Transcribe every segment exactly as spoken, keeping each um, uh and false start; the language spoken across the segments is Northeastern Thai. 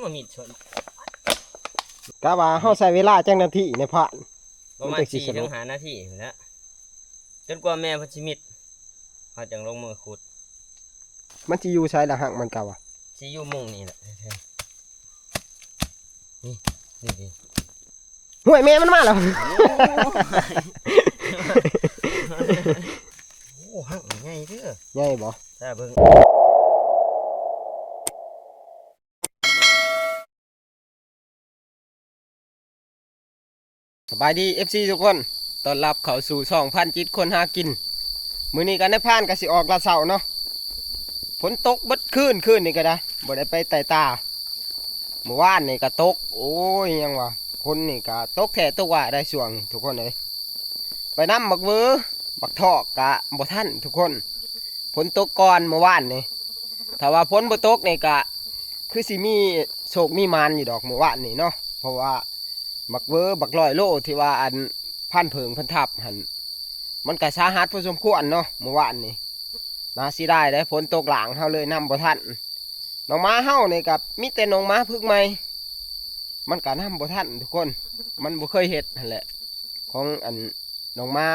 มามีดชน กะว่าเฮาใช้เวลาจักนาทีในพาน ประมาณ มันจังสิ สี่ สรุป ถึงห้านาทีนั่นแหละ จนกว่าแม่เพิ่นสิมิด เฮาจังลงมือขุด มันสิอยู่ไสล่ะ หักมันกะว่า สิอยู่มุมนี่แหละ นี่ นี่ดิ ห้วย แม่มันมาแล้ว โอ้ หักใหญ่เด้อ ใหญ่บ่ ถ้าเบิ่ง สบายดี เอฟซี ทุกคน ต้อนรับเข้าสู่ช่องพันจิตคนหากิน มื้อนี้ก็นายพรานก็สิออกลาดเช้าเนาะ ฝนตกเบิดคืน คืนนี้ก็ได้ บ่ได้ไปไต่ตา เมื่อวานนี่ก็ตก โอ้ย ยังว่า ฝนนี่ก็ตกแท้ตกว่าได้ช่วงนี้ทุกคนเอ้ย ไปนำบักเวอ บักทอกกะบ่ทันทุกคน ฝนตกก่อนเมื่อวานนี่ ถ้าว่าฝนบ่ตกนี่กะ คือสิมีโชคมีหมานอยู่ดอกเมื่อวานนี่เนาะ เพราะว่าบักเวอ บักร้อยโลที่ว่าอันพรานเผิงเพิ่นทับหั่น มันก็สาหัสพอสมควรเนาะเมื่อวานนี่ น่าเสียดายเด้ ฝนตกหลางเฮาเลยนำบ่ทัน น้องหมาเฮานี่ก็มีแต่น้องหมาฝึกใหม่ มันก็นำบ่ทันทุกคน มันบ่เคยเฮ็ดหั่นแหละ ของอันน้องหมา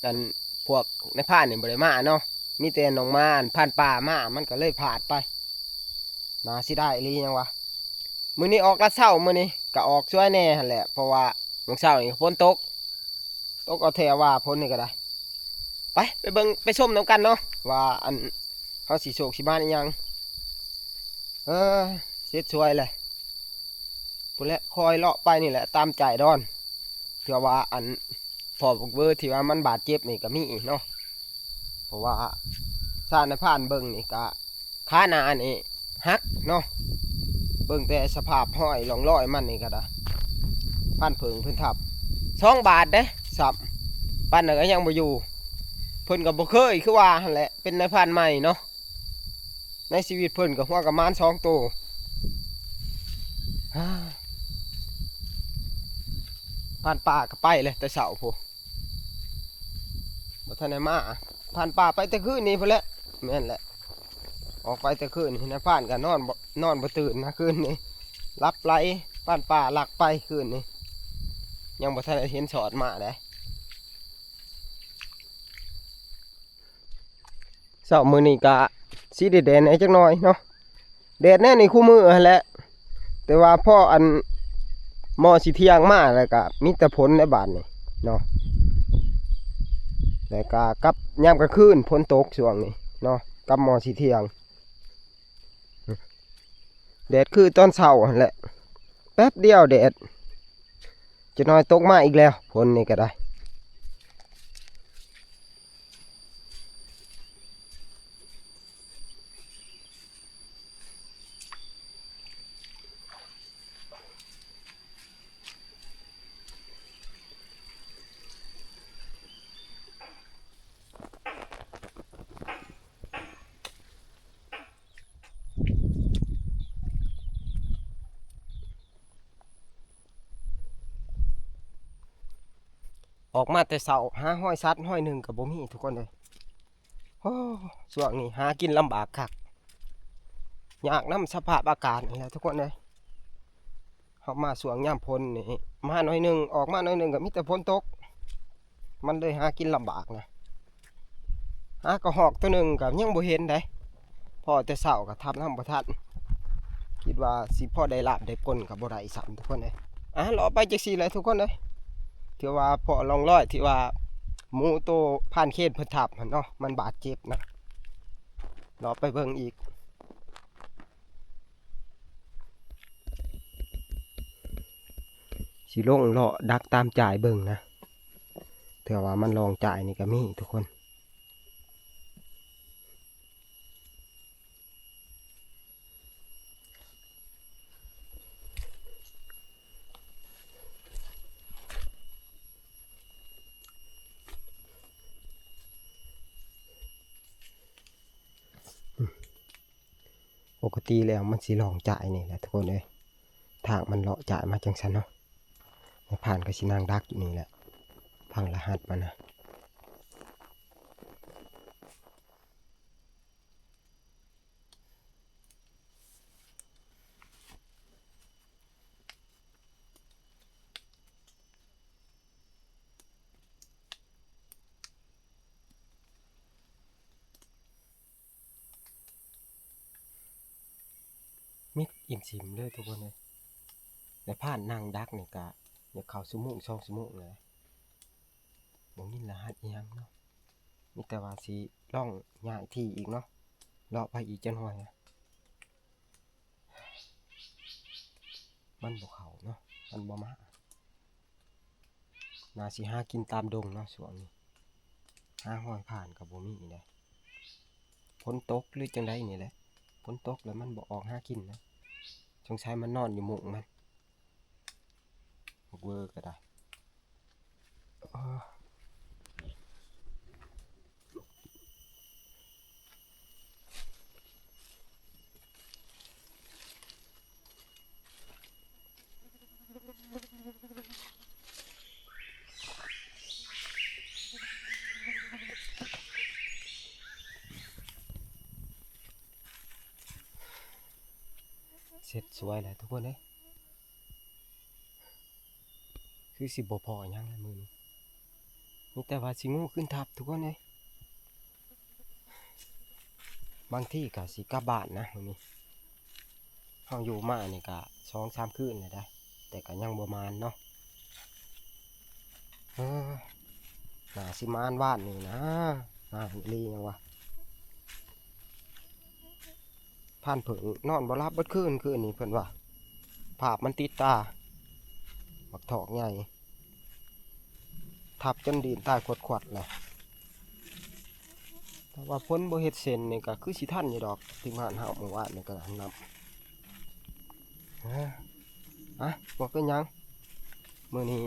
อันพวกนายพรานนี่บ่ได้มาเนาะ มีแต่น้องหมาอันพรานป่ามา มันก็เลยพลาดไป น่าเสียดายอีหลียังวะ มื้อนี้ออกลาดเช้า มื้อนี้ก็ออกสวยแน่หั่นแหละ เพราะว่ามื้อเช้านี่ฝนตก ตกเอาแท้ว่าฝนนี่ก็ได้ ไป ไปเบิ่งไปชมนำกันเนาะ ว่าอันเฮาสิโชคสิหมานอีหยัง เออ เสร็จสวยเลย พุ้นแหละ คอยเลาะไปนี่แหละ ตามใจดอน เพื่อว่าอันพ่อบักเวอที่ว่ามันบาดเจ็บนี่ก็มีเนาะ เพราะว่าซ่านนายพรานเบิ่งนี่ก็ ขาหน้านี่หักเนาะ เบิ่งแต่สภาพห้อยร่องรอยมันนี่ก็ได้ พรานเผิงเพิ่นทับ สองบาทเด้ ซ้ำ ปานนั้นก็ยังบ่อยู่ เพิ่นก็บ่เคย คือว่าหั่นแหละ เป็นนายพรานใหม่เนาะ ในชีวิตเพิ่นก็หัวกะหมานสองโต ฮ่า พรานป่าก็ไปเลยแต่เช้าพุ้น บ่ทันได้มา พรานป่าไปแต่คืนนี้พุ้นแหละ แม่นแหละ ออกไปแต่คืนนี้ นายพรานก็นอนบ่ นอนบ่ตื่นนะคืนนี้ หลับไหล พรานป่าลักไปคืนนี้ ยังบ่ทันได้เห็นสอดมาเด้ เช้ามื้อนี้ก็สิได้แดดแหน่จักหน่อยเนาะ แดดแหน่นี่คู่มื้อหั่นแหละ แต่ว่าพออันหมอสิเที่ยงมาแล้วก็มีแต่ฝนในบ้านนี่เนาะ แล้วก็กับยามกลางคืนฝนตกช่วงนี้เนาะ กับหมอสิเที่ยง แดดคือตอนเช้าหั่นแหละ แป๊บเดียวแดด จักหน่อยตกมาอีกแล้ว ฝนนี่ก็ได้ ออกมาแต่เช้า หาฮอยสัตว์ฮอยหนึ่งก็บ่มีทุกคนเลย โอ้ ช่วงนี้หากินลำบากคัก ยากนำสภาพอากาศนี่แหละทุกคนเลย เฮามาช่วงยามฝนนี่ มาหน่อยหนึ่ง ออกมาหน่อยหนึ่งก็มีแต่ฝนตก มันเลยหากินลำบากนะ หากระฮอกตัวหนึ่งก็ยังบ่เห็นได๋ พ้อแต่เช้าก็ทับนำบ่ทัน คิดว่าสิพอได้ลาบได้ป่นก็บ่ได้ซ้ำทุกคนเอ้ย อ่ะ เลาะไปจักซี่แหละทุกคนเอ้ย ถือว่าพ้อร่องรอยที่ว่าหมูโตพรานเคนเพิ่นทับหั่นเนาะ มันบาดเจ็บนะ เลาะไปเบิ่งอีก สิลงเลาะดักตามจ่ายเบิ่งนะ เทื่อว่ามันลองจ่ายนี่ก็มีทุกคน ปกติแล้วมันสิลองจ่ายนี่แหละทุกคนเอ้ย ทางมันเลาะจ่ายมาจังซั่นเนาะ นายพรานก็สินั่งดักอยู่นี่แหละ พังรหัสมันนะ อิ่มสิมเลยทุกคนเลย แต่ผ่านนั่งดักนี่กะ อยากเข้าชั่วโมงสองชั่วโมงเลย บ่มีรหัสอิหยังเนาะ มีแต่ว่าสิลองย้ายที่อีกเนาะ เลาะไปอีกจักหน่อยนะ มันบ่เข้าเนาะ มันบ่มา น่าสิหากินตามดงเนาะช่วงนี้ หาหอยผ่านก็บ่มีเด้ ฝนตกหรือจั่งใดนี่แหละ ฝนตกแล้วมันบ่ออกหากินนะ สงสัยมันนอนอยู่มุ้งมัน บักเวอร์ก็ได้ อ้อ เสร็จสวยแล้วทุกคนเอ้ย คือสิบ่พ้อหยังแล้วมื้อนี้ มีแต่ว่าสิงูขึ้นทับทุกคนเอ้ย บางทีก็สิกลับบ้านนะมื้อนี้ เฮาอยู่มานี่ก็สองสามคืนแล้วได้ แต่ก็ยังบ่หมานเนาะ เออ น่าสิหมานวานนี่นะ หมานอีหลีหยังวะ พรานเผิงนอนบ่หลับเบิดคืน คืนนี้เพิ่นว่า ภาพมันติดตา บักถอกใหญ่ ทับจนดินตายขวัดๆเลย แต่ว่าฝนบ่เฮ็ดเส้นนี่ก็คือสิทันอยู่ดอก ทีมงานเฮาเมื่อวานนี่ก็นำ ฮะ อ่ะ บ่เป็นหยัง มื้อนี้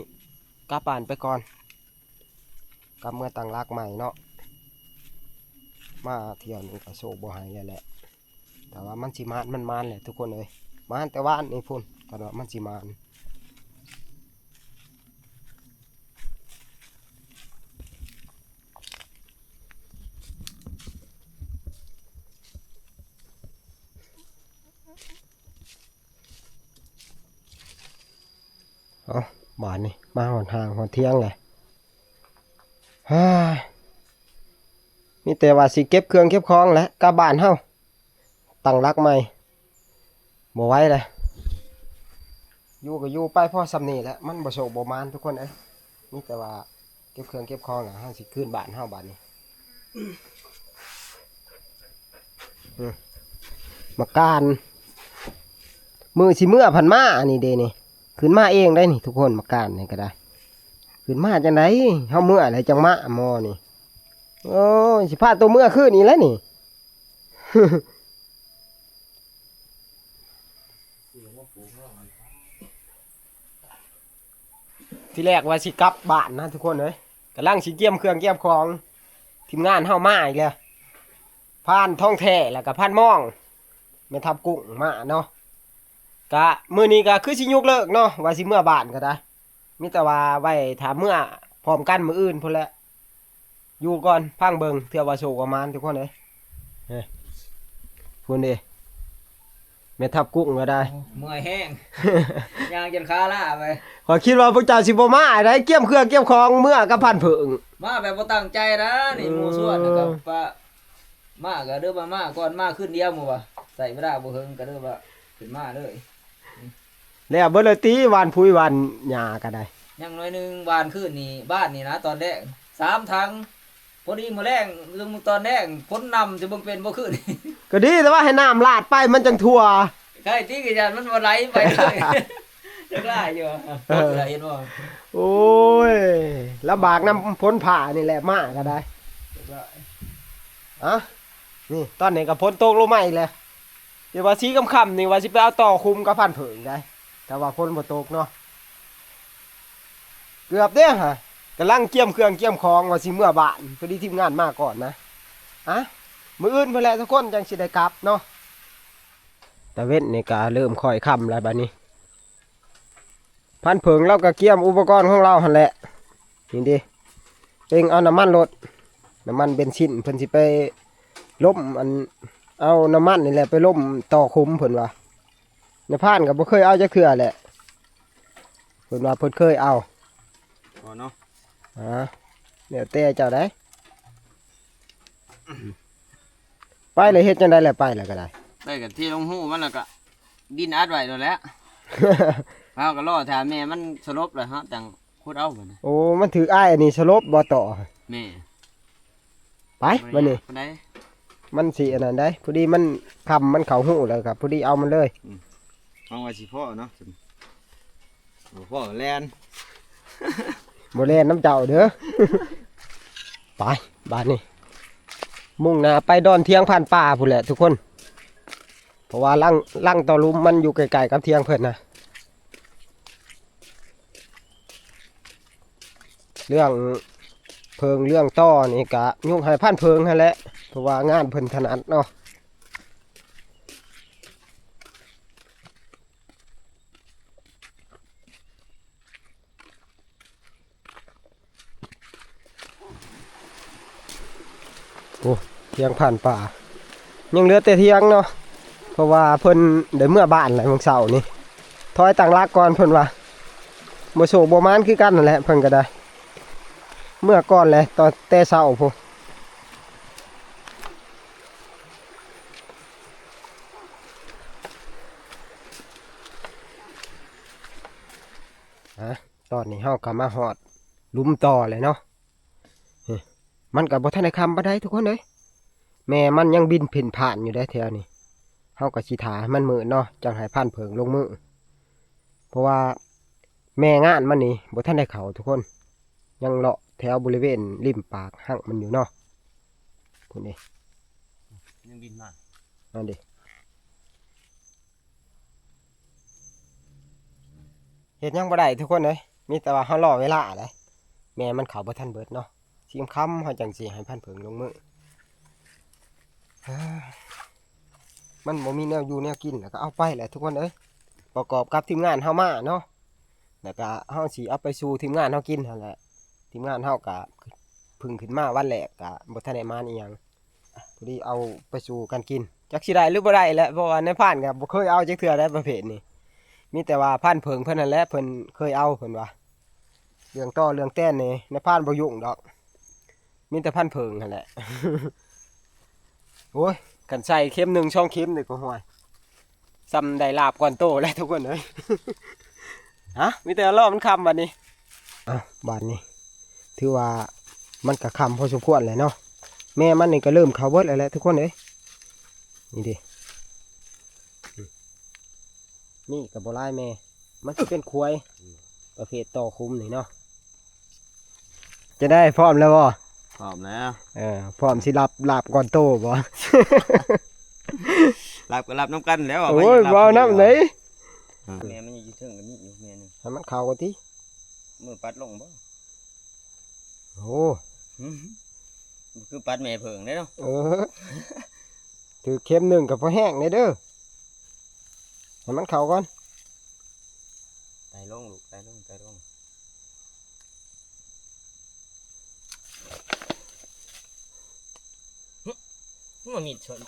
กลับบ้านไปก่อน กลับเมือตั้งหลักใหม่เนาะ มาเที่ยวนี้ก็โชคบ่ให้แล้วแหละ แต่ว่ามันสิหมาน มันหมานแหละทุกคนเอ้ย หมานแต่วานนี่พุ้น คันว่ามันสิหมาน เอา บาดนี้มาฮอดห้างฮอดเที่ยงเลย ฮ่า มีแต่ว่าสิเก็บเครื่องเก็บของแหละ กลับบ้านเฮา ตั้งหลักใหม่ บ่ไหวเลย อยู่ก็อยู่ไปพอส่ำนี้แหละ มันบ่โชคบ่หมานทุกคนเอ้ย มีแต่ว่าเก็บเครื่องเก็บของแล้วเฮาสิคืนบ้านเฮาบาดนี้ อืม หมากการ มื้อสิเมือพันมา อันนี้เด้นี่ ขึ้นมาเองได้นี่ทุกคน หมากการนี่ก็ได้ ขึ้นมาจั่งใด เฮาเมือแล้วจั่งมาหมอนี่ โอ้ย สิพาตัวเมือคืนอีกแล้วนี่ ทีแรกว่าสิกลับบ้านนะทุกคนเอ้ย กำลังสิเกียมเครื่องเกียมของ ทีมงานเฮามาอีกแล้ว พรานทองแท้แล้วก็พรานมอง แม่ทัพกุ้งมาเนาะ กะมื้อนี้ก็คือสิยกเลิกเนาะ ว่าสิเมือบ้านก็ได้ มีแต่ว่าไว้ถ้าเมือพร้อมกันมื้ออื่นพุ้นแหละ อยู่ก่อน พังเบิ่ง เทื่อว่าโชคว่าหมานทุกคนเอ้ย เฮ้ย พุ้นเด้ แม่ทัพกุ้งก็ได้ เมื่อยแฮง ย่างจนขาล้าไป ข้อยคิดว่าพวกเจ้าสิบ่มาได้ เกียมเครื่องเกียมของเมือกับพรานเผิง มาแบบบ่ตั้งใจนะ นี่ เออ หมู่ชวนแล้วก็ปะ มาก็เด้อว่ามาก่อน มาคืนเดียวมื้อว่า ใช้เวลาบ่เฮิงก็เด้อว่าขึ้นมาเลย แล้วเบิดเลยติ หว่านปุ๋ยหว่านหญ้าก็ได้ ยังน้อยหนึ่ง หว่านคืนนี่ บ้านนี่นะ ตอนแรก สามถัง พอดีมื้อแลง ตอนแลง ฝนนำ สิเบิ่งเป็นบ่คืน ก็ดี แต่ว่าให้น้ำลาดไปมันจั่งทั่ว ใครติกระยานมันบ่ไหลไปเลย จักหลายอยู่ เออ เห็นบ่ โอ้ย ลำบากนำฝนฟ้านี่แหละ มาก็ได้ จักหลาย อ่ะ นี่ ตอนนี้ก็ฝนตกลงมาอีกแล้ว เดี๋ยวว่าสีค่ำๆนี่ว่าสิไปเอาต่อคุมกับพรานเผิงได้ แต่ว่าฝนบ่ตกเนาะ เกือบเด้ฮะ กำลังเกียมเครื่องเกียมของว่าสิเมือบ้าน พอดีทีมงานมาก่อนนะ อ่ะ มื้ออื่นพุ้นแหละทุกคน จั่งสิได้กลับเนาะ ตะเว็นนี่ก็เริ่มค่อยค่ำแล้วบัดนี้ พรานเผิงลาวก็เกียมอุปกรณ์ของลาวหั่นแหละ นี่เด้ เต็งเอาน้ำมันรถ น้ำมันเบนซิน เพิ่นสิไปลมอัน เอาน้ำมันนี่แหละไปลมต่อคุมเพิ่นว่า นายพรานก็บ่เคยเอาจักเทื่อแหละ เพิ่นว่าเพิ่นเคยเอา บ่เนาะ อ่า แล้วแต่เจ้าได้ ไปแล้วเฮ็ดจั่งใด๋แหละ ไปแล้วก็ได้ ไปกันที่ลงฮู้มันแล้วก็ ดินอัดไว้แล้วแหละ เฮาก็รอถ้าแม่มันสลบแล้วเฮาจั่งขุดเอาบัดนี้ โอ้ มันถืกอ้ายอันนี้สลบบ่ต่อ แม่ ไป บ่ได้ บัดนี้ ยากปานใด มันสิอันนั้นได้ พอดีมันคำมันเข้าหูแล้วครับ พอดีเอามันเลย อืม หวังว่าสิพ้อเนาะ บ่พ้อแล่น บ่แล่นนำเจ้าเด้อ ไป บาดนี้ มุ่งหน้าไปดอนเทียงผ่านป่าพู้นแหละทุกคน เพราะว่าหลัง หลังต่อหลุมมันอยู่ใกล้ๆกับเทียงเพิ่นนะ เรื่องเผิงเรื่องต่อนี่กะยกให้พันเผิงหั้นแหละ เพราะว่างานเพิ่นถนัดเนาะ โอ้ เทียงผ่านป่า ยังเหลือแต่เทียงเนาะ เพราะว่าเพิ่นได้เมือบ้านแล้วมื้อเช้านี่ ถอยตั้งหลักก่อนเพิ่นว่า บ่โชคบ่หมานคือกันนั่นแหละ เพิ่นก็ได้ เมือก่อนแหละ ตอนแต่เช้าพู้น อ่ะ ตอนนี้เฮาก็มาฮอดหลุมต่อแล้วเนาะ นี่ มันก็บ่ทันได้ค่ำปานใดทุกคนเอ้ย แม่มันยังบินเพ่นพ่านอยู่เด้แถวนี้ เฮาก็สิถ่าให้มันมืดเนาะ จั่งให้พันเผิงลงมือ เพราะว่าแม่งานมันนี่บ่ทันได้เข้าทุกคน ยังเลาะแถวบริเวณริมปากฮังมันอยู่เนาะ พู้นเด้ ยังบินมา นั่นเด้ เฮ็ดหยังบ่ได้ทุกคนเอ้ย มีแต่ว่าเฮารอเวลาแหละ แม่มันเข้าบ่ทันเบิดเนาะ สิค่ำเฮาจั่งสิให้พันเผิงลงมือ มันบ่มีแนวอยู่แนวกินแล้วก็เอาไปแหละทุกคนเอ้ย ประกอบกับทีมงานเฮามาเนาะ แล้วก็เฮาสิเอาไปสู่ทีมงานเฮากินหั่นแหละ ทีมงานเฮาก็เพิ่งขึ้นมาวันแรกก็บ่ทันได้หมานอีหยัง พอดีเอาไปสู่กันกิน จักสิได้หรือบ่ได้แหละ เพราะว่านายพรานก็บ่เคยเอาจักเทื่อได้ประเภทนี้ มีแต่ว่าพันเผิงเพิ่นนั่นแหละ เพิ่นเคยเอาเพิ่นว่า เรื่องต่อเรื่องแตนนี่นายพรานบ่ยุ่งดอก มีแต่พันเผิงหั่นแหละ โอ้ย คันใส่เข็มหนึ่งสองเข็มนี่ก็ห่วย ส่ำได้ลาบก้อนโตแล้วทุกคนเอ้ย ฮะ มีแต่รอมันค่ำบัดนี้ อ่ะ บาดนี้ ถือว่ามันก็ค่ำพอสมควรแหละเนาะ แม่มันนี่ก็เริ่มเข้าเบิดแล้วแหละทุกคนเอ้ย นี่เด้ นี่ก็บ่หลายแม่ มันสิเป็นควาย ประเภทต่อคุ้มนี่เนาะ จะได้พร้อมแล้วบ่ พร้อมแล้ว เออ พร้อมสิรับลาบก้อนโตบ่ รับก็รับนำกันแล้ว โอ้ย ไผอยากรับ เว้านำไหน อืม แม่มันอยู่เทิงก็มีอยู่แม่หนึ่ง ให้มันเข้ากันติ มือปัดลงบ่ โอ้ อืม คือปัดแม่เผิงเด้เนาะ เออ ถือเข็มหนึ่งก็พอแห้งแหน่เด้อ ให้มันเข้าก่อน ไต่ลงลูก ไต่ลง ไต่ลง หึ มันมีดชน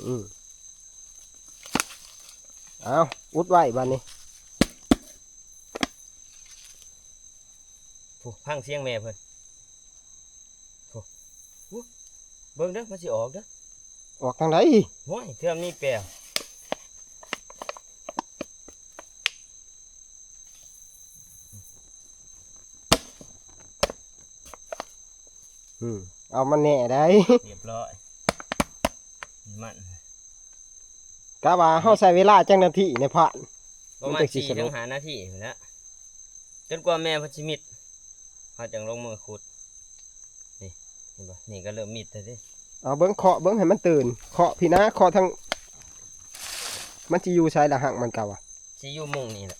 อืม เอา อุดไว้บาดนี้ โอ้ ฟังเสียงแม่เพิ่น โอ้ โอ้ เบิ่งเด้อ มันสิออกเด้อ ออกทางใด โอ้ย เทื่อมีแปลว อืม เอามันแน่ได้ เรียบร้อย มัน กะว่าเฮาใช้เวลาจักนาทีในพราน ประมาณ มันจังสิ สี่ สรุป ถึง ห้า นาทีพู้นแหละ จนกว่าแม่เพิ่นสิมิด เฮาจั่งลงมือขุด นี่ เห็นบ่ นี่ก็เริ่มมิดแล้วเด้ เอาเบิ่งเคาะเบิ่งให้มันตื่น เคาะพี้นะ เคาะทาง มันสิอยู่ไสล่ะฮังมันกะว่า สิอยู่มุมนี่แหละ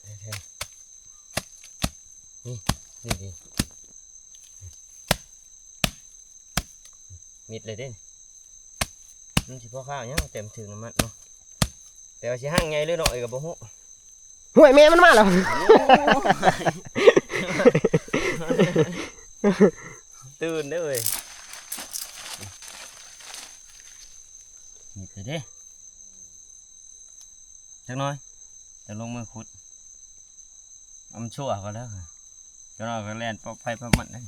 นี่ นี่ดิ มิดเลยเด้ มันสิพอข้าวหยัง แต่มันถืกน้ำมันเนาะ แต่ว่าสิฮังใหญ่หรือน้อยก็บ่ฮู้ ห้วย แม่มันมาแล้ว ตื่นเด้อเว้ย มิดเลยเด้ จักหน่อย จะลงมือขุด เอามันชั่วก่อนแล้ว จักหน่อยก็แล่นปอกไฟปอกมันได้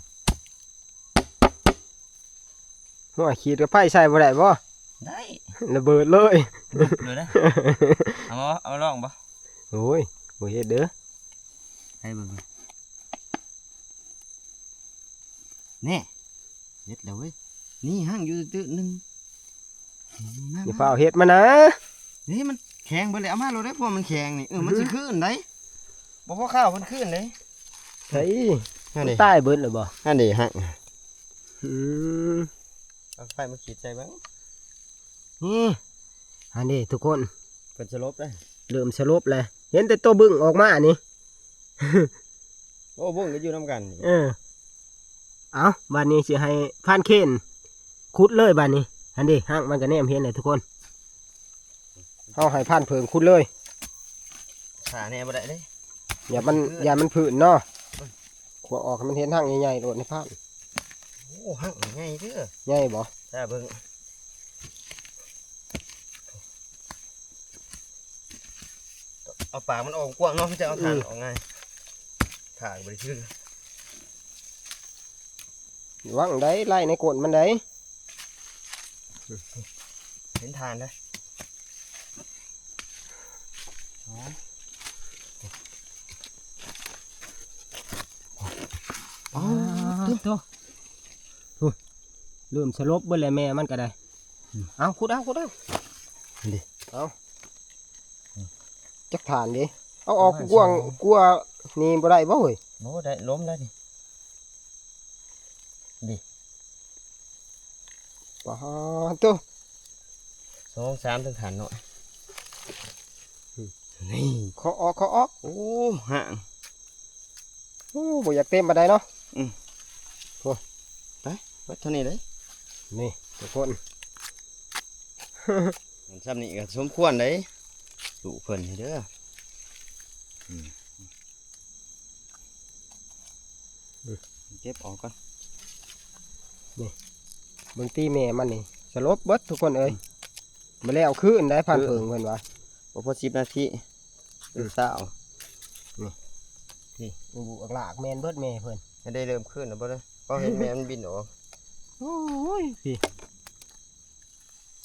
ห้วย ขีดกับไฟใส่บ่ได้บ่ ได้ ระเบิดเลย เลยนะเอามาเอามาลองบ่ โอ้ยบ่เฮ็ดเด้อ ให้เบิ่งก่อนนี่เฮ็ดแล้วเว้ยนี่หั่งอยู่ตื้อๆหนึ่งมา อย่า มา เฝ้าเฮ็ดมานะ นี่มันแข็งเบิดเลยเอามาโลดได้พวกมันแข็งนี่เออมันสิขึ้นได้บ่พอข้าวมันขึ้นเลย ใช่ นั่นดิ ตายเบิดเลยบ่ นั่นดิหั่ง อืม เอาไฟมาขีดใส่เบิ่ง นี่อันนี้ทุกคน เพิ่นสลบได้ เริ่มสลบแล้วเห็นแต่ตัวบึ้งออกมานี่ โอ้บุ้งก็อยู่นำกันนี่ เออ เอาบัดนี้สิให้พรานเคนขุดเลยบัดนี้อันนี้หั่งมันก็แนมเห็นเลยทุกคนเอาให้พรานเผิงขุดเลย ขาแน่บ่ได้เด้ อย่ามันอย่ามันผืนเนาะขวาออกให้มันเห็นหั่งใหญ่ๆโลดในพราน โอ้หั่งใหญ่เด้อ ใหญ่บ่ ถ้าเบิ่งเอาปากมันออกกว้างเนาะมันจะเอาถ่านออกง่ายถ่านบ่ได้ชื่อ ระวังได้ไล่ในก้นมันได้ เห็นถ่านนะอ๋อ โตเริ่มสลบเบิดแล้วแม่มันก็ได้เอาขุดเอาขุดเอา ดิ เอาจักถ่านดิเอาออกกว้างกลัวนี่บ่ได้บ่เฮ้ย โอ้ได้ล้มได้ดิดิ ปะโตัว สองสามถึงถ่านเนาะนี่ เคาะออกเคาะออก โอ้ห่าง โอ้บ่อยากเต็มปานใดเนาะ ไปวัดเท่านี้เลย นี่ทุกคน มันซ้ำนี่ก็สมควรเลยดูเพิ่นนี่เด้ออืมเก็บออกก่อน เบิ่งตีแม่มันนี่สลบเบิดทุกคนเอ้ยมาแล้วคืนได้พรานเผิงเพิ่นว่า บ่พอสิบนาทีหรือเศร้า นี่อุบุอักลากแม่นเบิดแม่เพิ่น ให้ได้เริ่มขึ้นแล้วบ่ได้เพราะเห็นแม่มันบินออก โอ้ยพี่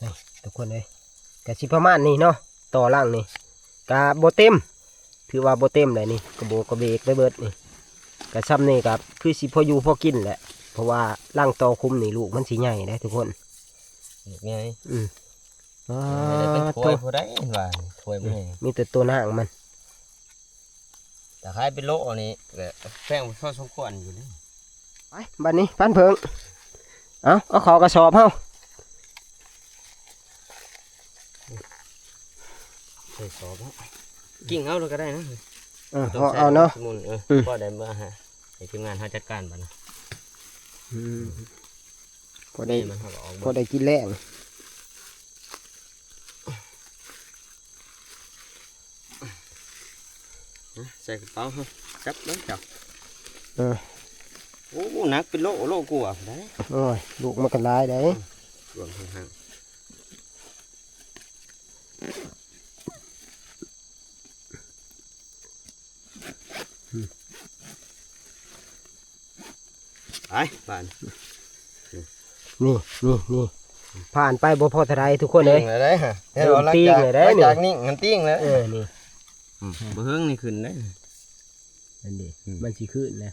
นี่ทุกคนเอ้ยก็สิประมาณนี้เนาะต่อหลังนี่ก็บ่เต็ม ถือว่าบ่เต็มเลยนี่กระโบกกระเบกไปเบิดนี่ก็ซ้ำนี่ก็คือสิพออยู่พอกินแหละ เพราะว่าหลังต่อคุ้มนี่ลูกมันสิใหญ่ได้ทุกคน ไง อืม ไม่ได้เป็นถ้วยผู้ใดเห็นว่าถ้วยมัน มีแต่ตัวนางมัน แต่ขายเป็นโลนี่ก็แพงพอสมควรอยู่นี่ ไปบัดนี้พรานเผิงเอาเอาเข้ากระสอบเฮา ใส่สอบแล้วกิ่งเอาเลยก็ได้นะ เออเอาเอาเนาะ สมุนเออ อืม ก็ได้มาฮะให้ทีมงานเขาจัดการบัดนะ อืมพอได้ นี่มันเขาก็ออก พอได้กินแรง ใส่กระเป๋าครับจับแล้วจับ เออ โอ้หนักเป็นโลโลกว่าได้ โอ้ยลูกมันก็หลายได้ รวมทั้งห้าง ไปบ้าน นี่นี่นี่ผ่านไปบ่พอเท่าไรทุกคนเลย ปิ้งเลยได้ฮะ เริ่มปิ้งเลยได้ หลัง นี่ จากนิ่งมันปิ้งแล้ว เออนี่ อืมบ่เฮิงนี่ขึ้นได้ นั่นดิ อืม มันสิขึ้นนะ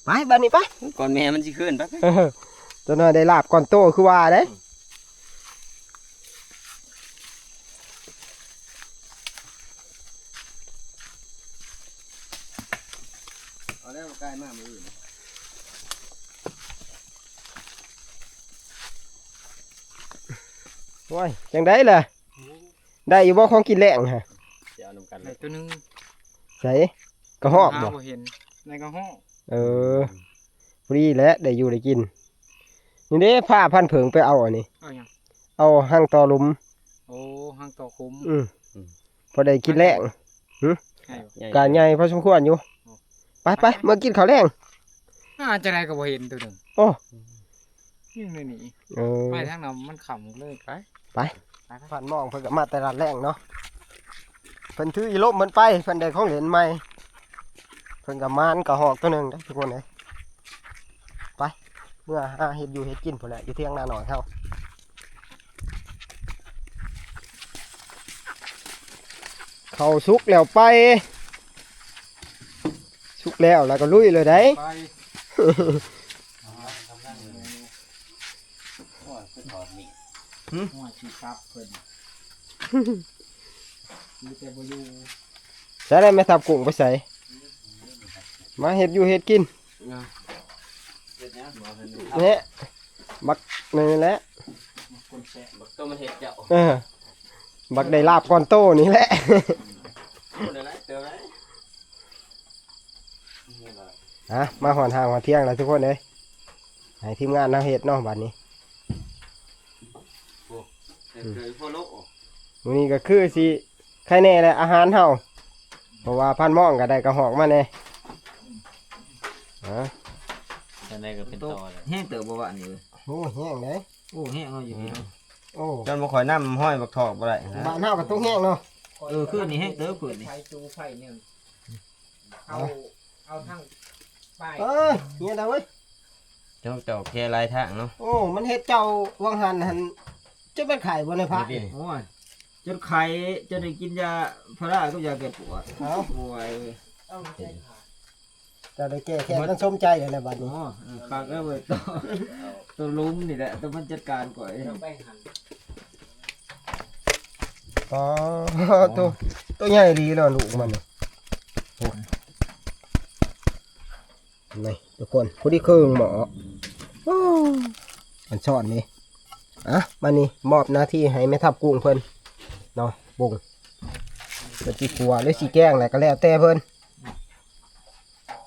ไปบัดนี้ไป ก่อนแม่มันสิขึ้นไป เออตัวน้อยได้ลาบก่อนโตคือว่าเด้ เอาแล้วกลายมามืออื่น โอ้ยจังได๋ล่ะได้อยู่บ่ของกินแลงฮะ เดี๋ยวเอานำกันเล ได้ ย ตัวหนึง ใส่กระหอก หา บ่ บ่เห็นในกระหอก เออพอดีแหละได้อยู่ได้กิน นี่เด้พาพรานเผิงไปเอาอันนี้ เอาหยัง เอาหั่งต่อหลุม โอ้หั่งต่อคุ้ม อืมพอได้กินแลง ไงวะ ใหญ่ กะใหญ่พอสมควรอยู่ ไปไปเมื่อกินข้าวแลง อ่าจังได๋ก็บ่เห็นตัวหนึง โอ้ ยังในนี้ เออ ไปทางนั้นมันค่ำเลยไป ไป พรานมองเพิ่นก็มาแต่ละแลงเนาะเพิ่นถืออีหล่มเพิ่นไปเพิ่นได้ของเล่นใหม่เพิ่นก็หมานกระหอกตัวหนึงเด้อทุกคนเอ้ยไปเมื่อหาเฮ็ดอยู่เฮ็ดกินพุ่นแหละอยู่เถียงนาน้อยเฮา เขาสุกแล้วไป สุกแล้ว แล้วก็ลุยเลยได้ ไป โอ้ย ไปถอดมีด หึ หัวสิตับเพิ่น มีแต่บ่อยู่ ใส่ได้แม่ทับกุ้งไปใส่ มาเฮ็ดอยู่เฮ็ดกิน เฮ็ดหยังบ่เห็น เนี่ย บักนี่แหละ คนแซ่บ บักตัวมันเฮ็ดเจ้า เออ บักได้ลาบก้อนโตนี่แหละ พูดอะไรเติมไหม อ่ะ มาฮอดฮ้านฮอดเที่ยงแล้วทุกคนเอ้ย ให้ทีมงานเฮาเฮ็ดเนาะบัดนี้ โอ้ เติมเลยพ่อโลก มื้อนี้ก็คือสิไคแน่แหละอาหารเฮา เพราะว่าพันหม่องก็ได้กระหอกมาแน่ อ่ะ จังใดก็เป็นต่อเลย แห้งเติบบ่วะนี่เว้ย โอ้ แห้งเด้ โอ้ แห้งเอาอยู่นี่เนาะ โอ้ จนบ่ค่อยนำห้อยบักทอกบ่ได้นะ บ้านเฮาก็ตกแห้งเนาะ เออ คืนนี้แห้งเติบคืนนี้ ไฟจูไฟเนี่ย เอา เอาทั้งป้าย เอ้ย เนี่ยนะเว้ย เจ้าเจ้าแค่หลายทางเนาะ โอ้ มันเฮ็ดเจ้าวังหันหั่น จะเป็นไข้บ่ในพระ นี่ดิ โอ้ย จนไข้ จนได้กินยาพารากับยาแก้ปวด เอ้า โอ้ย เอาใส่ขา เจ้าได้แก้แค้นมันสมใจแล้วแหละบัดนี้ อ๋อ เออ คักแล้วเว้ย ตัว ตัวลุมนี่แหละ ตัวมันจัดการก่อย เจ้าไปหั่น อ๋อ ตัว ตัวใหญ่ดีเนาะลูกมันนี่ โอ้ นี่ทุกคน พอดีครึ่งหม้อ โอ้ อันซ่อนนี่ อ่ะ มานี่ มอบหน้าที่ให้แม่ทัพกุ้งเพิ่น เนาะ บุ้ง เพิ่นสิขั่วหรือสิแกงอะไรก็แล้วแต่เพิ่น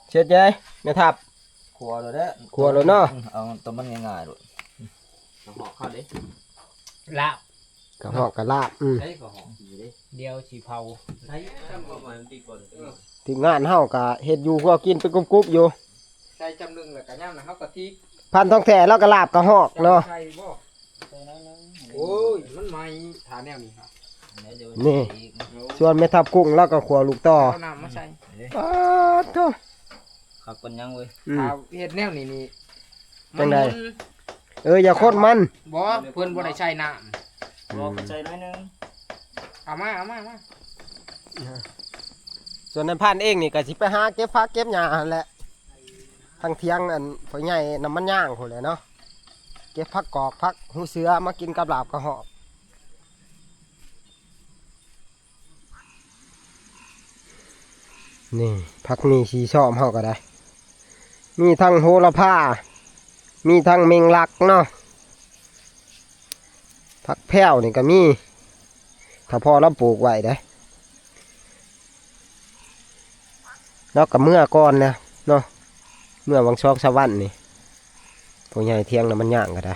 เช็ดใหญ่ แม่ทัพ ขั่วโลดเด้อ ขั่วโลดเนาะ เอาตัวมันง่ายๆโลด เอาหอกเข้าเด้ ลาบ กระหอกกระลาบ อืม ใช่กระหอกอยู่เด้ เดี๋ยวสิเผา ใช่จำประมาณปีก่อน เออ ทีมงานเฮาก็เฮ็ดอยู่ครัวกินเป็นกรุบๆอยู่ ใส่จำหนึ่งแล้วก็ย่ำนะเฮาก็ทิก พันทองแท้แล้วก็ลาบกระหอกเนาะ ใส่บ่ โอ้ย มันไหม้ ทาแนวนี้ครับ นี่ ส่วนแม่ทัพกุ้งแล้วก็ขั่วลูกต่อ เอาน้ำมาใส่ ป๊าดโธ่ คักปานหยังเว้ย อืม ถ้าเฮ็ดแนวนี้นี่ จังใด มัน เออ อย่าโคตรมัน บ่ เพิ่นบ่ได้ใส่น้ำ บ่ ใส่น้อยหนึ่ง เอามา เอามา เอามา ส่วนนายพันเองนี่ก็สิไปหาเก็บผักเก็บหญ้าหั่นแหละ ทางเถียงอันพ่อใหญ่น้ำมันย่างพู้นแหละเนาะ เก็บผักกอกผักหูเสือมากินกับลาบกระหอก นี่ผักมีสีส้มเฮาก็ได้ มีทั้งโหระพา มีทั้งเม็งลักเนาะ ผักแพรวนี่ก็มี ถ้าพ่อเราปลูกไว้เด้ แล้วก็เมื่อก่อนนะเนาะ เมื่อวังซอกสะหวันนี่ พ่อใหญ่เถียงน้ำมันย่างก็ได้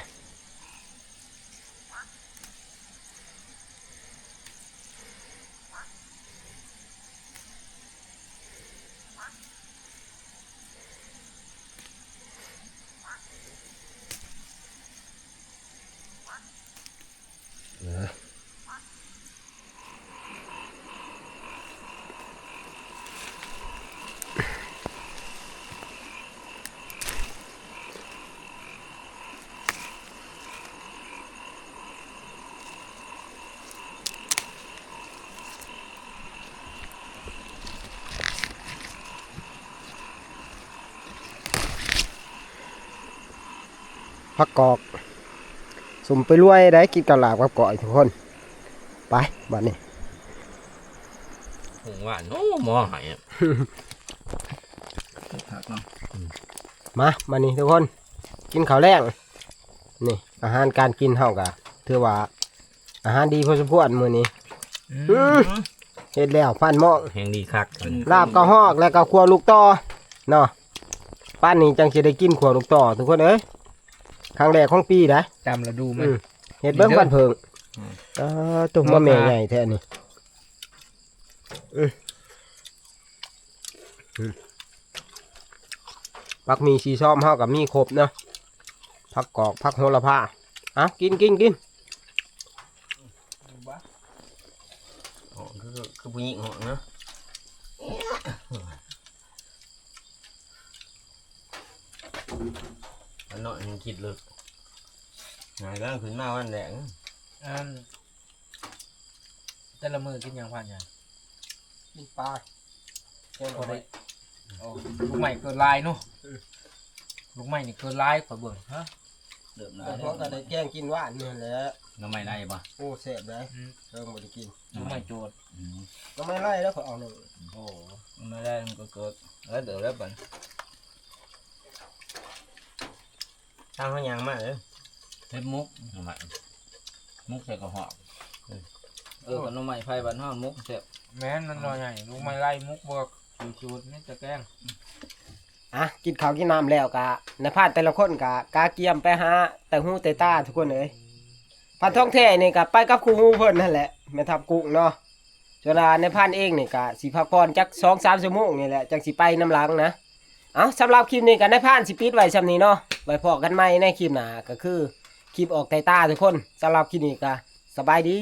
ผักกอก สุมไปรวยได้กินกับลาบกับก้อยทุกคน ไปบัดนี้ หุงหวาน โอ้ หม้อหายอะ ผักเนาะ มา มานี่ทุกคน กินข้าวแลง นี่ อาหารการกินเฮากะ ถือว่า อาหารดีพอสมควรมื้อนี้ อืม อืม เฮ็ดแล้วพันหม่อง แฮงดีคัก ลาบกระหอกแล้วก็ขั่วลูกต่อเนาะ ปานนี้จังสิได้กินขั่วลูกต่อทุกคนเอ้ย ครั้งแรกของปีนะ ตามฤดูมัน อืม เฮ็ดเบิ่ง เด้อ พันเพิ่ง อืม เออ ตัวมาแม่ใหญ่แท้นี่ อืม อืม ผักมีสีส้มเฮาก็มีครบเนาะ ผักกอก ผักโหระพา อ่ะ กิน กิน กิน หอมคือ คือผู้หญิงหอมนะ อันน้อยยังคิดลึก หายแล้วขึ้นมาวันแรกนะ อัน แต่ละมื้อกินหยังผ่านหยัง กินปลาแกงหน่อไม้ โอ้ ลูกไม้เกิดหลายเนาะ อืม ลูกไม้นี่เกิดหลาย ข้อยเบิ่ง ฮะ เริ่มหลาย แต่พวกก็ได้แกงกินหวานนี่แหละ หน่อไม้ไล่บ่ โอ้แซ่บเลยเพิ่งบ่ได้กิน หน่อไม้โจด หน่อไม้ไล่แล้วข้อยเอาหนึ่ง โอ้ หน่อไม้ไล่มันก็เกิด แล้วเดี๋ยวแล้วบัด ทางเขายางมาเลย เฮ็ดหมกหน่อไม้หมกใส่กระหอบ เออกับหน่อไม้ไผ่บ้านเฮาหมกแซ่บ แม่นมันหน่อใหญ่ ลูกไม้ไล่หมกบวก สูตรนี่จะแกง อ่ะกินข้าวกินน้ำแล้วกะนายพรานแต่ละคนกะกาเกียมไปหาแต่หูแต่ตาทุกคนเลยพรานทองแท้นี่กะไปกับคู่หูเพิ่นนั่นแหละแม่ทัพกุ้งเนาะส่วนนายพรานเองนี่กะสิพักผ่อนจักสองสามชั่วโมงนี่แหละจังสิไปนำหลังนะเอาสำหรับคลิปนี้กะนายพรานสิปิดไว้ส่ำนี้เนาะไว้พ้อกันใหม่ในคลิปหน้าก็คือคลิปออกแต่ตาทุกคนสำหรับคลิปนี้กะสบายดี